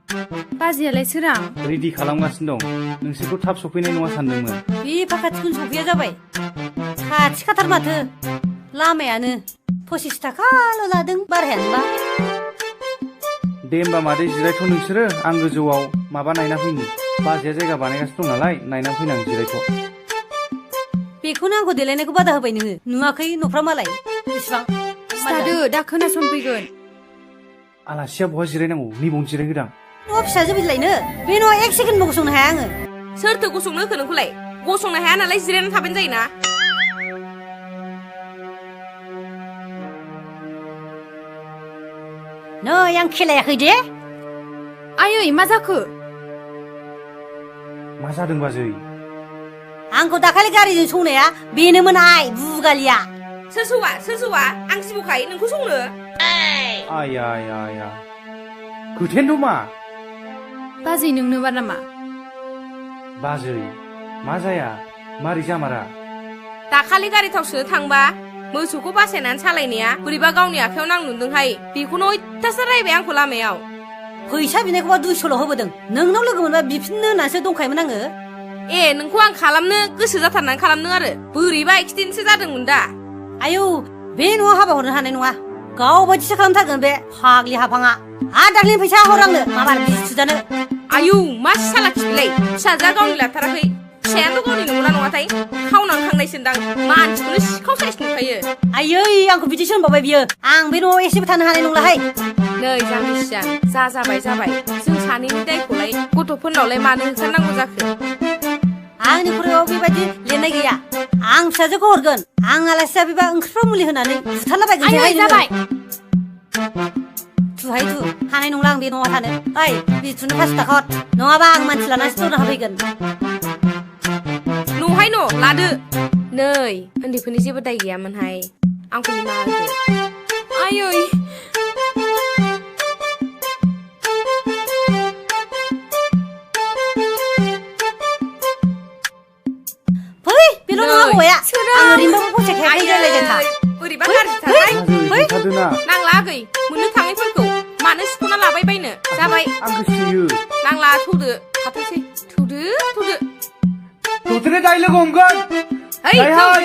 बाजैयालाय सोरां रेडि खालामगासिनो दं नोंसोरखौ थाब सफैनाय नङा सानदोंमोन बे फाखाथिखौनो सफैया जाबाय खाथि खाथार माथो लामायानो 25 थाखाल' लादों बारायानोबा दे होमबा मादै जिरायथ' नोंसोरो आं गोजौआव माबा नायना फैनि बाजैया जायगा बानायगासिनो दं नालाय नायना फैनां जिरायथ' बेखौनो आंखौ देलायनायखौ बादा होबाय नोङो नुवाखै न'फ्रा मालाय बेसेबां थादो दा खोनासंफैगोन आलासिया बहा जिरायनांगौ नैबावनो जिरायहोदां न'आ फिसाजो बिलायनो बे न'आ 1 सेकेन्डबो गसंनो हाया आङो सोरथो गसंनो होखो नोंखौलाय गसंनो हाया नालाय जिरायना थाबानो जायोना नै आं खेलायाखै दे आयै मा जाखो मा जादों बाजै आंखौ दाखालि गारिजों सौनाया बेनोमोन आइ बुगालिया सोर सौवा आं जिबौखाय नोंखौ संनो आया आया आया खोथायानोथ' मा बाजै नोंनोबा नामा बाजै मा जाया मारै जामारा दाखालि गारि थाव सोनो थांबा मोसौखौ बासायनानै सालायनाया बोरैबा गावनि आखायाव नांनुदोंहाय बेखौनो अयथासार रायबाय आंखौ लामायाव फैसा बिनायखौबा 200ल' होबोदों नोंनाव लोगो मोनबा बिफिननो होननासो दंखायोमोन आङो ए नोंखौ आं खालामनो गोसो जाथारनानै खालामदों आरो बोरैबा एक्सिडेन्टसो जादोंमोन दा आयौ बे न'आव हाबा हरनो हानाय नङा गाव बायदिसो खालामथारगोन बे फाग्लि हाफाङा आरो दाख्लैनि फैसा हर आंनो माबार बिजि थुजानो आयौ मा सालाखि बिलाय फिसाजोआ गावनि लाथाराखै फिसायाथ' गावनि नंगौना नङाथाय खावनानै खांनायसोन्दां मानसिखौनो सिखाव साइस नुखायो आयै आंखौ बिदिसो होनबावबाय बियो आं बे न'आव एसेबो थानो हानाय नंलाहाय नै जाम्बिसियान जाबाय जों सानैनि दायखौलाय गथ'फोरनावलाय मानो होखारनांगौ जाखो आंनि खर'आव बेबायदि लिरनाय गैया आं फिसाजोखौ हरगोन आं आलासि जाफैबा ओंख्रिफ्राव मुलि होनानै बुथारलाबायगोन आयै जाबाय थुहाय थु हानाय नंला आं बे न'आव थानो ओइ बिथुनो 5 थाखा हर नङाबा आं मानसि लानानैसो दरना होफैगोन न'हाय न' लादो नै उन्दैफोरनि जेबो दाय गैयामोनहाय आंखौ निमाहा होदो आयै फै बेल' नङा हौवाया आं ओरैनोबाबो फसायखायाखै रायलायगोन बोरैबा गाज्रिथारहाय बाजै खोन्थादोना नांला आगै मोननो थाङैफोरखौ मानो सिख'ना लाबाय बायनो जाबाय आं गोसोयो नांला थौदो थाथोंसै थौदो दसेनो दाय लोगो हमगोन ओइ हाय